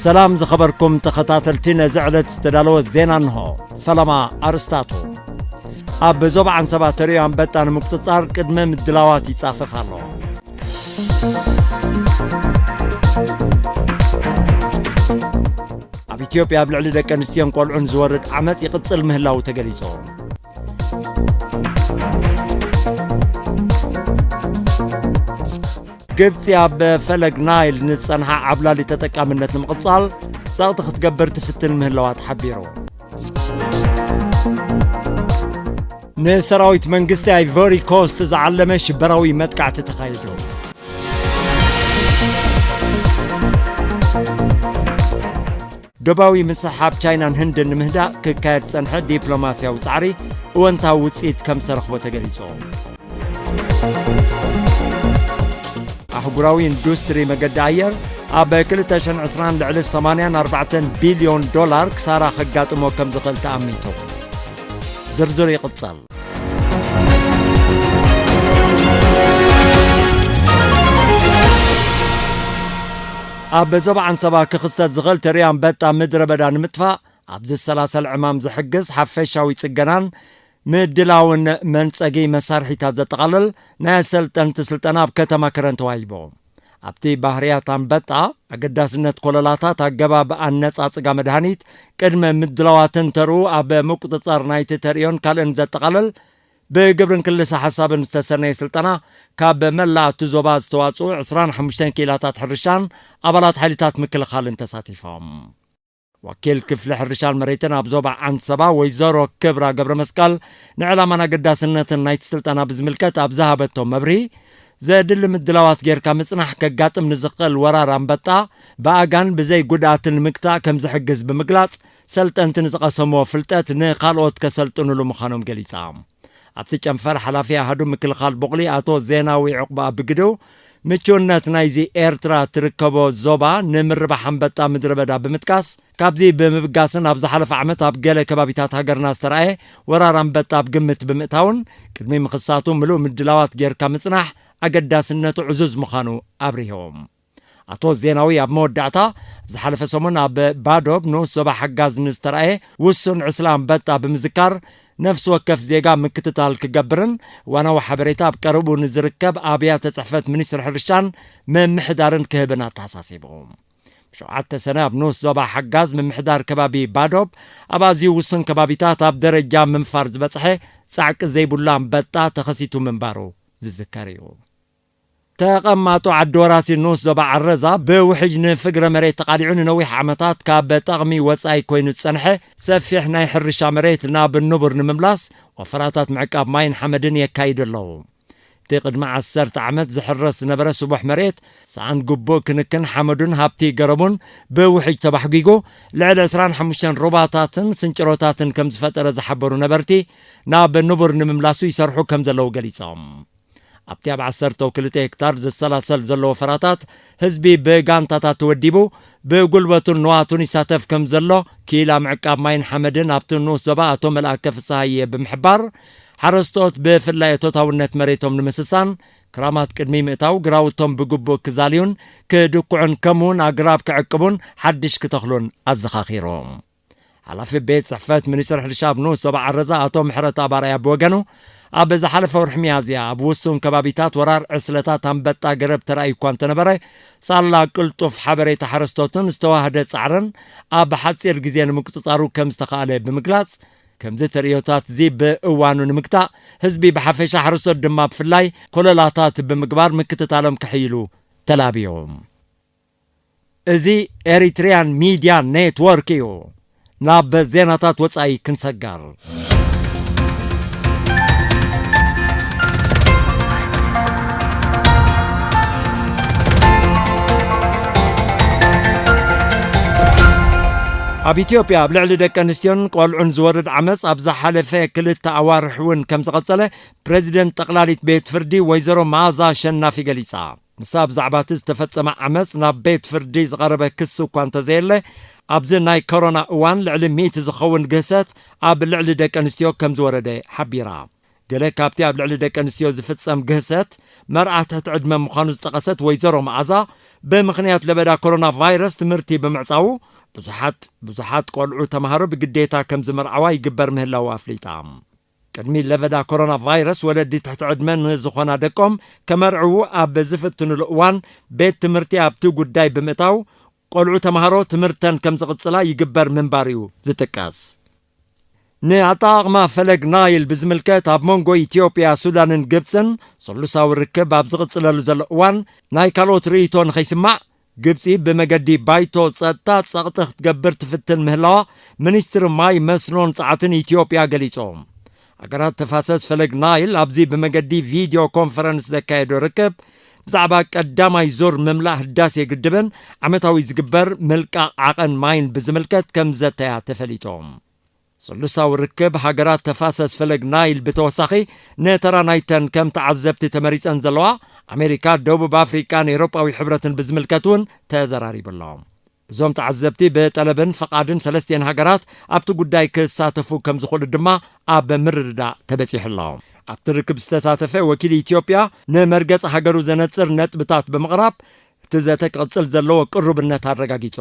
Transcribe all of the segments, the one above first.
ሰላም ዝኸበርኩም ተኸታተልቲ፣ ነዚ ዕለት ዝተዳለወ ዜና እንሆ። ፈለማ ኣርእስታቱ። ኣብ ዞባ ዓንሰባ ተርእዮ ኣንበጣ ንምቁጽጻር ቅድመ ምድላዋት ይጻፈፍ ኣሎ። ኣብ ኢትዮጵያ ኣብ ልዕሊ ደቂ ኣንስትዮን ቆልዑን ዝወርድ ዓመጽ ይቕጽል ምህላዉ ተገሊጹ። ግብጺ ኣብ ፈለግ ናይል ንዝጸንሓ ዓብላሊ ተጠቃምነት ንምቕጻል ጸቕጢ ክትገብር ትፍትን ምህላዋ ተሓቢሩ። ንሰራዊት መንግስቲ ኣይቮሪ ኮስት ዝዓለመ ሽበራዊ መጥቃዕቲ ተኻይዱ። ዶባዊ ምስሕሓብ ቻይናን ህንድን ንምህዳእ ክካየድ ዝጸንሐ ዲፕሎማስያዊ ጻዕሪ እወንታዊ ውጽኢት ከም ዝተረኽቦ ተገሊጹ። ኣህጉራዊ ኢንዱስትሪ መገዲ ኣየር ኣብ ክልተ ሽሕን ዕስራን ልዕሊ ሰማንያን ኣርባዕተን ቢልዮን ዶላር ክሳራ ከጋጥሞ ከም ዝኽእል ተኣሚቱ። ዝርዝር ይቕጸል። ኣብ ዞባ ዓንሰባ ክኽሰት ዝኽእል ተርእዮ ኣንበጣ ምድረ በዳ ንምጥፋእ፣ ኣብ ዝሰላሰል ዕማም ዝሕግዝ ሓፈሻዊ ጽገናን ምድላውን መንጸጊ መሳርሒታት ዘጠቓልል ናይ ኣሰልጠንቲ ስልጠና ኣብ ከተማ ከረን ተዋሂቡ። ኣብቲ ባህርያት ኣንበጣ፣ ኣገዳስነት ኮለላታት፣ ኣገባብ ኣነጻጽጋ መድሃኒት፣ ቅድመ ምድላዋትን ተርኡ ኣብ ምቁጽጻር ናይቲ ተርእዮን ካልእን ዘጠቓልል ብግብርን ክልሰ ሓሳብን ዝተሰነየ ስልጠና ካብ መላእ እቲ ዞባ ዝተዋጽኡ ዕስራን ሓሙሽተን ክኢላታት ሕርሻን ኣባላት ሓይልታት ምክልኻልን ተሳቲፎም። ወኪል ክፍሊ ሕርሻን መሬትን ኣብ ዞባ ዓንሰባ ወይዘሮ ክብራ ገብረ መስቀል ንዕላማን ኣገዳስነትን ናይቲ ስልጠና ብዝምልከት ኣብ ዝሃበቶ መብርሂ፣ ዘድሊ ምድላዋት ጌርካ ምጽናሕ ከጋጥም ንዝኽእል ወራር ኣንበጣ ብኣጋን ብዘይ ጉድኣትን ንምግታእ ከም ዝሕግዝ ብምግላጽ፣ ሰልጠንቲ ንዝቐሰምዎ ፍልጠት ንኻልኦት ከሰልጥኑሉ ምዃኖም ገሊጻ። ኣብቲ ጨንፈር ሓላፊ ኣሃዱ ምክልኻል ቦቕሊ ኣቶ ዜናዊ ዕቑባ ብግደኡ፣ ምቹእነት ናይዚ ኤርትራ ትርከቦ ዞባ ንምርባሕ ኣንበጣ ምድረ በዳ ብምጥቃስ፣ ካብዚ ብምብጋስን ኣብ ዝሓለፈ ዓመት ኣብ ገለ ከባቢታት ሃገርና ዝተራእየ ወራር ኣንበጣ ኣብ ግምት ብምእታውን፣ ቅድሚ ምኽሳቱ ምሉእ ምድላዋት ጌርካ ምጽናሕ ኣገዳስነቱ ዕዙዝ ምዃኑ ኣብሪሆም። ኣቶ ዜናዊ ኣብ መወዳእታ፣ ኣብ ዝሓለፈ ሰሙን ኣብ ባዶብ ንኡስ ዞባ ሓጋዝ ንዝተራእየ ውሱን ዕስለ ኣንበጣ ብምዝካር፣ ነፍሲ ወከፍ ዜጋ ምክትታል ክገብርን እዋናዊ ሓበሬታ ኣብ ቀረብኡ ንዝርከብ ኣብያተ ጽሕፈት ሚኒስትሪ ሕርሻን ምምሕዳርን ክህብን ኣተሓሳሲቡ። ብሸውዓተ ሰነ ኣብ ንኡስ ዞባ ሓጋዝ ምምሕዳር ከባቢ ባዶብ ኣብ ኣዝዩ ውሱን ከባቢታት ኣብ ደረጃ ምንፋር ዝበጽሐ ጻዕቂ ዘይብሉ ኣንበጣ ተኸሲቱ ምንባሩ ዝዝከር እዩ። ተቐማጦ ዓዲ ወራሲ ንኡስ ዞባ ዓረዛ ብውሕጅ ንፍግረ መሬት ተቓሊዑ ንነዊሕ ዓመታት ካብ ጠቕሚ ወጻኢ ኮይኑ ዝጸንሐ ሰፊሕ ናይ ሕርሻ መሬት ናብ ንቡር ንምምላስ ወፈራታት ምዕቃብ ማይን ሓመድን የካይዱ ኣለዉ። እቲ ቅድሚ ዓሰርተ ዓመት ዝሕረስ ዝነበረ ስቡሕ መሬት፣ ሰኣን ግቡእ ክንክን ሓመዱን ሃብቲ ገረቡን ብውሕጅ ተባሕጒጉ፣ ልዕሊ ዕስራን ሓሙሽተን ሩባታትን ስንጭሮታትን ከም ዝፈጠረ ዝሓበሩ ነበርቲ፣ ናብ ንቡር ንምምላሱ ይሰርሑ ከም ዘለዉ ገሊጾም። ኣብቲ ኣብ ዓሰርተ ክልተ ሄክታር ዝሰላሰል ዘሎ ወፈራታት፣ ህዝቢ ብጋንታታት ተወዲቡ፣ ብጉልበቱን ንዋቱን ይሳተፍ ከም ዘሎ፣ ክኢላ ምዕቃብ ማይን ሓመድን ኣብቲ ንኡስ ዞባ ኣቶ መልኣከ ፍስሃየ ብምሕባር፣ ሓረስቶት ብፍላይ እቶታውነት መሬቶም ንምስሳን፣ ክራማት ቅድሚ ምእታው ግራውቶም ብግቡእ ክዛልዩን ክድኩዑን፣ ከምኡውን ኣግራብ ክዕቅቡን ሓድሽ ክተኽሉን ኣዘኻኺሮም። ሓላፊ ቤት ጽሕፈት ሚኒስትሪ ሕርሻ ኣብ ንኡስ ዞባ ዓረዛ ኣቶ ምሕረት ኣባራያ ብወገኑ፣ ኣብ ዝሓለፈ ወርሒ ሚያዝያ ኣብ ውሱን ከባቢታት ወራር ዕስለታት ኣንበጣ ገረብ ተራእዩ እኳ እንተነበረ፣ ሳላ ቅልጡፍ ሓበሬታ ሓረስቶትን ዝተዋህደ ጻዕርን ኣብ ሓጺር ግዜ ንምቁጽጻሩ ከም ዝተኻእለ ብምግላጽ፣ ከምዚ ተርእዮታት እዚ ብእዋኑ ንምግታእ፣ ህዝቢ ብሓፈሻ ሓረስቶት ድማ ብፍላይ ኮለላታት ብምግባር ምክትታሎም ከሕይሉ ተላብዮም። እዚ ኤሪትሪያን ሚድያ ኔትወርክ እዩ። ናብ ዜናታት ወጻኢ ክንሰጋር። ኣብ ኢትዮጵያ ኣብ ልዕሊ ደቂ ኣንስትዮን ቆልዑን ዝወርድ ዓመጽ ኣብ ዝሓለፈ ክልተ ኣዋርሕ እውን ከም ዝቐጸለ ፕሬዚደንት ጠቕላሊት ቤት ፍርዲ ወይዘሮ መኣዛ ኣሸናፊ ገሊጻ። ንሳ ብዛዕባ እቲ ዝተፈጸመ ዓመጽ ናብ ቤት ፍርዲ ዝቐረበ ክሲ እኳ እንተዘየለ፣ ኣብዚ ናይ ኮሮና እዋን ልዕሊ ሚእቲ ዝኸውን ግህሰት ኣብ ልዕሊ ደቂ ኣንስትዮ ከም ዝወረደ ሓቢራ። ገለ ካብቲ ኣብ ልዕሊ ደቂ ኣንስትዮ ዝፍጸም ግህሰት መርዓ ትሕቲ ዕድመ ምዃኑ ዝጠቐሰት ወይዘሮ መዓዛ፣ ብምኽንያት ለበዳ ኮሮና ቫይረስ ትምህርቲ ብምዕጻዉ ብዙሓት ብዙሓት ቆልዑ ተምሃሮ ብግዴታ ከም ዝምርዓዋ ይግበር ምህላዉ ኣፍሊጣ። ቅድሚ ለበዳ ኮሮና ቫይረስ ወለዲ ትሕቲ ዕድመ ንዝኾና ደቆም ከመርዕዉ ኣብ ዝፍትኑሉ እዋን ቤት ትምህርቲ ኣብቲ ጉዳይ ብምእታው ቆልዑ ተምሃሮ ትምህርተን ከም ዝቕጽላ ይግበር ምንባር እዩ ዝጥቀስ። ንኣጠቓቕማ ፈለግ ናይል ብዝምልከት ኣብ መንጎ ኢትዮጵያ፣ ሱዳንን ግብጽን ስሉሳዊ ርክብ ኣብ ዝቕጽለሉ ዘሎ እዋን ናይ ካልኦት ርእይቶ ንኸይስማዕ ግብጺ ብመገዲ ባይቶ ጸጥታ ጸቕጢ ክትገብር ትፍትን ምህላዋ ሚኒስትሪ ማይ መስኖን ጸዓትን ኢትዮጵያ ገሊጾም። ሃገራት ተፋሰስ ፈለግ ናይል ኣብዚ ብመገዲ ቪድዮ ኮንፈረንስ ዘካየዶ ርክብ ብዛዕባ ቀዳማይ ዙር ምምላእ ህዳሴ ግድብን ዓመታዊ ዝግበር ምልቃቕ ዓቐን ማይን ብዝምልከት ከም ዘተያ ተፈሊጦም። ስሉሳዊ ርክብ ሃገራት ተፋሰስ ፈለግ ናይል ብተወሳኺ ንተራ ናይተን ከም ተዓዘብቲ ተመሪጸን ዘለዋ ኣሜሪካ፣ ደቡብ ኣፍሪቃን ኤውሮጳዊ ሕብረትን ብዝምልከት እውን ተዘራሪቡ ኣሎ። እዞም ተዓዘብቲ ብጠለብን ፈቓድን ሰለስቲኤን ሃገራት ኣብቲ ጉዳይ ክሳተፉ ከም ዝኽእሉ ድማ ኣብ ምርድዳእ ተበጺሑ ኣሎ። ኣብቲ ርክብ ዝተሳተፈ ወኪል ኢትዮጵያ ንመርገጺ ሃገሩ ዘነጽር ነጥብታት ብምቕራብ እቲ ዘተ ክቕጽል ዘለዎ ቅሩብነት ኣረጋጊጹ።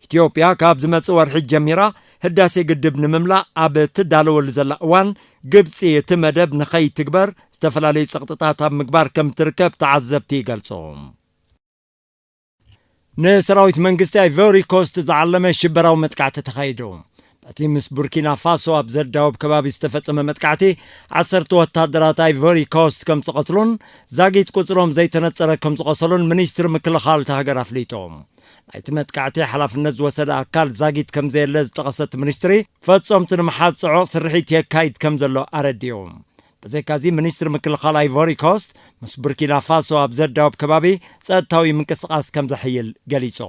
ኢትዮጵያ ካብ ዝመጽእ ወርሒ ጀሚራ ህዳሴ ግድብ ንምምላእ ኣብ ትዳለወሉ ዘላ እዋን ግብጺ እቲ መደብ ንኸይትግበር ዝተፈላለዩ ጸቕጥታት ኣብ ምግባር ከም ትርከብ ተዓዘብቲ ይገልጹ። ንሰራዊት መንግስቲ ኣይቮሪ ኮስት ዝዓለመ ሽበራዊ መጥቃዕቲ ተኻይዱ። በቲ ምስ ቡርኪና ፋሶ ኣብ ዘዳውብ ከባቢ ዝተፈጸመ መጥቃዕቲ ዓሰርተ ወታደራት ኣይቮሪ ኮስት ከም ዝቐትሉን ዛጊት ቁጽሮም ዘይተነጸረ ከም ዝቐሰሉን ሚኒስትሪ ምክልኻል እታ ሃገር ኣፍሊጡ። ናይቲ መጥቃዕቲ ሓላፍነት ዝወሰደ ኣካል ዛጊት ከም ዘየለ ዝጠቐሰት ሚኒስትሪ፣ ፈጸምቲ ንምሓዝ ጽዑቕ ስርሒት የካይድ ከም ዘሎ ኣረዲኡ። ብዘይካዚ፣ ሚኒስትሪ ምክልኻል ኣይቮሪ ኮስት ምስ ቡርኪና ፋሶ ኣብ ዘዳውብ ከባቢ ጸጥታዊ ምንቅስቓስ ከም ዘሕይል ገሊጹ።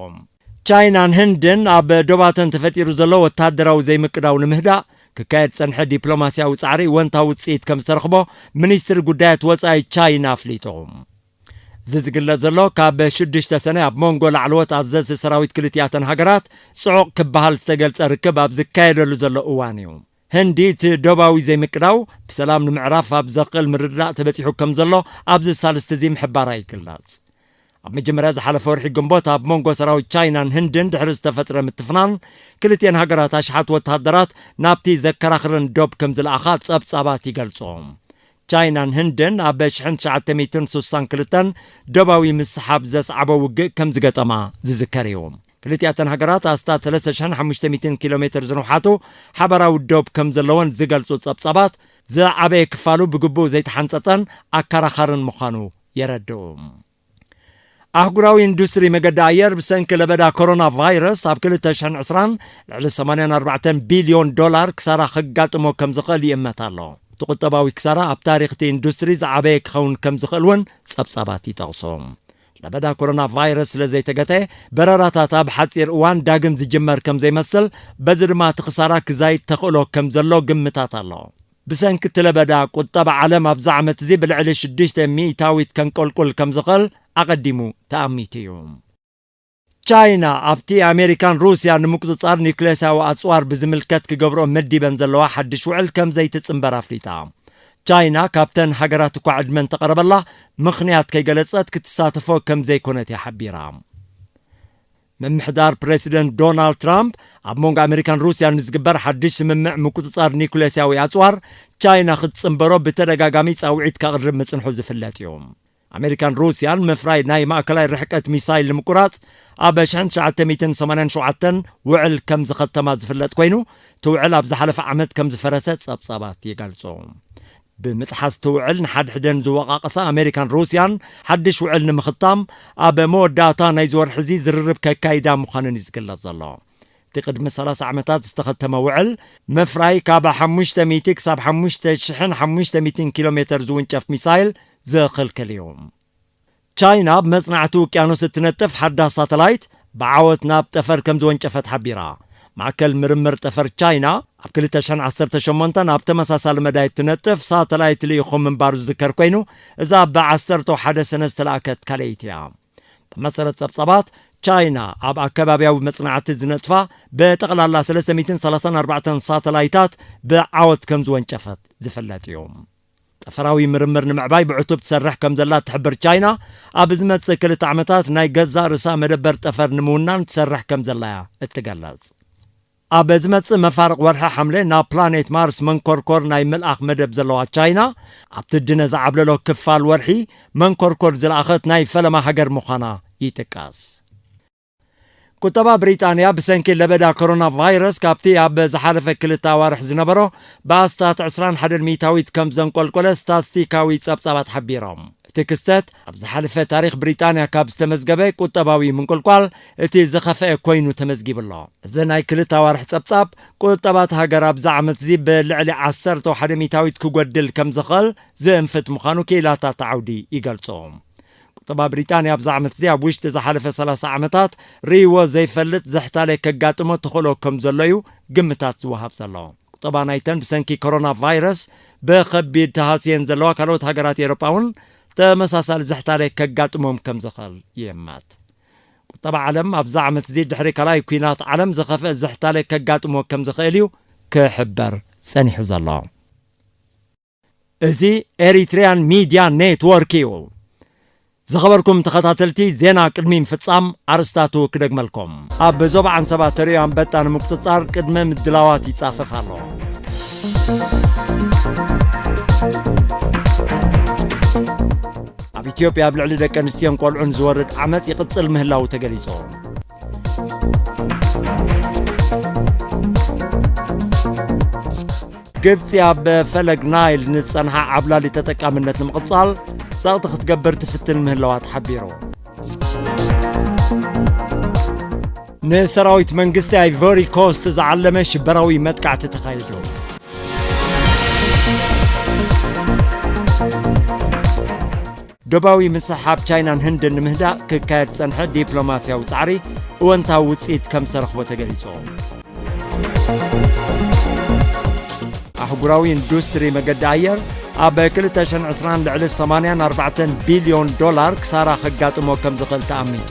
ቻይናን ህንድን ኣብ ዶባተን ተፈጢሩ ዘሎ ወታደራዊ ዘይምቅዳው ንምህዳእ ክካየድ ጸንሐ ዲፕሎማስያዊ ጻዕሪ ወንታ ውጽኢት ከም ዝተረኽቦ ሚኒስትሪ ጉዳያት ወጻኢ ቻይና ኣፍሊጡ። እዚ ዝግለጽ ዘሎ ካብ ሽዱሽተ ሰነ ኣብ መንጎ ላዕለዎት ኣዘዝቲ ሰራዊት ክልቲኣተን ሃገራት ጽዑቕ ክበሃል ዝተገልጸ ርክብ ኣብ ዝካየደሉ ዘሎ እዋን እዩ። ህንዲ እቲ ዶባዊ ዘይምቅዳው ብሰላም ንምዕራፍ ኣብ ዘኽእል ምርድዳእ ተበጺሑ ከም ዘሎ ኣብዚ ሳልስቲ እዚ ምሕባራ ይግለጽ። ኣብ መጀመርያ ዝሓለፈ ወርሒ ግንቦት ኣብ መንጎ ሰራዊት ቻይናን ህንድን ድሕሪ ዝተፈጥረ ምትፍናን ክልቲኤን ሃገራት ኣሽሓት ወተሃደራት ናብቲ ዘከራኽርን ዶብ ከም ዝለኣኻ ጸብጻባት ይገልጹ። ቻይናን ህንድን ኣብ ሽሕን ትሽዓተ ሚእትን ስሳን ክልተን ዶባዊ ምስሓብ ዘስዓቦ ውግእ ከም ዝገጠማ ዝዝከር እዩ። ክልቲኣተን ሃገራት ኣስታት ሰለስተ ሽሕን ሓሙሽተ ሚእትን ኪሎ ሜትር ዝንውሓቱ ሓባራዊ ዶብ ከም ዘለወን ዝገልጹ ጸብጻባት፣ ዝዓበየ ክፋሉ ብግቡእ ዘይተሓንጸጸን ኣከራኻርን ምዃኑ የረድኡ። ኣህጉራዊ ኢንዱስትሪ መገዲ ኣየር ብሰንኪ ለበዳ ኮሮና ቫይረስ ኣብ ክልተ ሽሕን ዕስራን ልዕሊ ሰማንያን ኣርባዕተን ቢልዮን ዶላር ክሳራ ከጋጥሞ ከም ዝኽእል ይእመት ኣሎ። እቲ ቁጠባዊ ክሳራ ኣብ ታሪኽ እቲ ኢንዱስትሪ ዝዓበየ ክኸውን ከም ዝኽእል እውን ጸብጻባት ይጠቕሱ። ለበዳ ኮሮና ቫይረስ ስለ ዘይተገተ፣ በረራታት ኣብ ሓጺር እዋን ዳግም ዝጅመር ከም ዘይመስል፣ በዚ ድማ እቲ ክሳራ ክዛይድ ተኽእሎ ከም ዘሎ ግምታት ኣሎ። ብሰንኪ እቲ ለበዳ፣ ቁጠባ ዓለም ኣብዚ ዓመት እዚ ብልዕሊ ሽዱሽተ ሚእታዊት ከንቆልቁል ከም ዝኽእል ኣቐዲሙ ተኣሚቱ እዩ። ቻይና ኣብቲ ኣሜሪካን ሩስያን ንምቁጽጻር ኒውክሌሳዊ ኣጽዋር ብዝምልከት ክገብርኦ መዲበን ዘለዋ ሓድሽ ውዕል ከም ዘይትጽንበር ኣፍሊጣ። ቻይና ካብተን ሃገራት እኳ ዕድመ እንተቐረበላ፣ ምኽንያት ከይገለጸት ክትሳተፎ ከም ዘይኮነት እያ ሓቢራ። ምምሕዳር ፕረሲደንት ዶናልድ ትራምፕ ኣብ መንጎ ኣሜሪካን ሩስያን ንዝግበር ሓድሽ ስምምዕ ምቁጽጻር ኒውክሌሳዊ ኣጽዋር ቻይና ክትጽንበሮ ብተደጋጋሚ ጻውዒት ከቕርብ ምጽንሑ ዝፍለጥ እዩ። ኣሜሪካን ሩስያን ምፍራይ ናይ ማእከላይ ርሕቀት ሚሳይል ንምቁራጽ ኣብ ሽሕን ትሽዓተ ሚእትን ሰማንያን ሸውዓተን ውዕል ከም ዝኸተማ ዝፍለጥ ኮይኑ፣ እቲ ውዕል ኣብ ዝሓለፈ ዓመት ከም ዝፈረሰ ጸብጻባት ይገልጹ። ብምጥሓስ እቲ ውዕል ንሓድሕደን ዝወቓቐሳ ኣሜሪካን ሩስያን ሓድሽ ውዕል ንምኽታም ኣብ መወዳእታ ናይዚ ወርሒ እዚ ዝርርብ ከካይዳ ምዃነን እዩ ዝግለጽ ዘሎ። እቲ ቅድሚ ሰላሳ ዓመታት ዝተኸተመ ውዕል ምፍራይ ካብ ሓሙሽተ ሚእቲ ክሳብ ሓሙሽተ ሽሕን ሓሙሽተ ሚእትን ኪሎ ሜተር ዝውንጨፍ ሚሳይል ዝኽልክል እዩ። ቻይና ኣብ መጽናዕቲ ውቅያኖስ እትነጥፍ ሓዳስ ሳተላይት ብዓወት ናብ ጠፈር ከም ዝወንጨፈት ሓቢራ። ማእከል ምርምር ጠፈር ቻይና ኣብ ክልተ ሽሕን ዓሰርተ ሸሞንተን ኣብ ተመሳሳሊ መዳይ እትነጥፍ ሳተላይት ልኢኹ ምንባሩ ዝዝከር ኮይኑ፣ እዛ ብዓሰርተ ሓደ ሰነ ዝተላእከት ካልኣይቲ እያ። ብመሰረት ጸብጻባት፣ ቻይና ኣብ ኣከባብያዊ መጽናዕቲ ዝነጥፋ ብጠቕላላ ሰለስተ ሚእትን ሰላሳን ኣርባዕተን ሳተላይታት ብዓወት ከም ዝወንጨፈት ዝፍለጥ እዩ። ጠፈራዊ ምርምር ንምዕባይ ብዕቱብ ትሰርሕ ከም ዘላ እትሕብር ቻይና፣ ኣብ ዝመጽእ ክልተ ዓመታት ናይ ገዛእ ርእሳ መደበር ጠፈር ንምውናን ትሰርሕ ከም ዘላ እያ እትገልጽ። ኣብ ዝመጽእ መፋርቕ ወርሒ ሓምለ ናብ ፕላኔት ማርስ መንኮርኮር ናይ ምልኣኽ መደብ ዘለዋ ቻይና፣ ኣብ ትድነ ዝዓብለሎ ክፋል ወርሒ መንኮርኮር ዝለኣኸት ናይ ፈለማ ሃገር ምዃና ይጥቀስ። ቁጠባ ብሪጣንያ ብሰንኪ ለበዳ ኮሮና ቫይረስ ካብቲ ኣብ ዝሓለፈ ክልተ ኣዋርሕ ዝነበሮ ብኣስታት ዕስራን ሓደን ሚእታዊት ከም ዘንቆልቆለ ስታስቲካዊ ጸብጻባት ሓቢሮም። እቲ ክስተት ኣብ ዝሓለፈ ታሪኽ ብሪጣንያ ካብ ዝተመዝገበ ቁጠባዊ ምንቁልቋል እቲ ዝኸፍአ ኮይኑ ተመዝጊቡ ኣሎ። እዚ ናይ ክልተ ኣዋርሕ ጸብጻብ ቁጠባት ሃገር ኣብዚ ዓመት እዚ ብልዕሊ ዓሰርተ ሓደ ሚእታዊት ክጎድል ከም ዝኽእል ዝእንፍት ምዃኑ ክኢላታት ዓውዲ ይገልጹ። ቁጠባ ብሪጣንያ ኣብዚ ዓመት እዚ ኣብ ውሽጢ ዝሓለፈ ሰላሳ ዓመታት ርእይዎ ዘይፈልጥ ዝሕታለ ከጋጥሞ ተኽእሎ ከም ዘሎ እዩ ግምታት ዝወሃብ ዘሎ። ቁጠባ ናይተን ብሰንኪ ኮሮና ቫይረስ ብኸቢድ ተሃስየን ዘለዋ ካልኦት ሃገራት ኤውሮጳ እውን ተመሳሳሊ ዝሕታለ ከጋጥሞም ከም ዝኽእል ይእመት። ቁጠባ ዓለም ኣብዚ ዓመት እዚ ድሕሪ ካልኣይ ኲናት ዓለም ዝኸፍአ ዝሕታለ ከጋጥሞ ከም ዝኽእል እዩ ክሕበር ጸኒሑ ዘሎ። እዚ ኤሪትሪያን ሚድያ ኔትወርክ እዩ። ዝኸበርኩም ተኸታተልቲ ዜና፣ ቅድሚ ምፍጻም ኣርስታቱ ክደግመልኩም። ኣብ ዞባ ዓንሰባ ተርእዮ ኣንበጣ ንምቁጽጻር ቅድመ ምድላዋት ይጻፈፍ ኣሎ። ኣብ ኢትዮጵያ ኣብ ልዕሊ ደቂ ኣንስትዮን ቆልዑን ዝወርድ ዓመጽ ይቕጽል ምህላዉ ተገሊጹ። ግብጺ ኣብ ፈለግ ናይል ንዝጸንሓ ዓብላሊ ተጠቃምነት ንምቕጻል ጸቕጢ ክትገብር ትፍትን ምህላዋ ተሓቢሩ። ንሰራዊት መንግስቲ ኣይቮሪ ኮስት ዝዓለመ ሽበራዊ መጥቃዕቲ ተኻይዱ። ዶባዊ ምስሕሓብ ቻይናን ህንድን ንምህዳእ ክካየድ ዝጸንሐ ዲፕሎማስያዊ ጻዕሪ እወንታዊ ውጽኢት ከም ዝተረኽቦ ተገሊጹ። ኣህጉራዊ ኢንዱስትሪ መገዲ ኣየር ኣብ ክልተ ሽሕን ዕስራን ልዕሊ ሰማንያን ኣርባዕተን ቢልዮን ዶላር ክሳራ ከጋጥሞ ከም ዝኽእል ተኣሚቱ።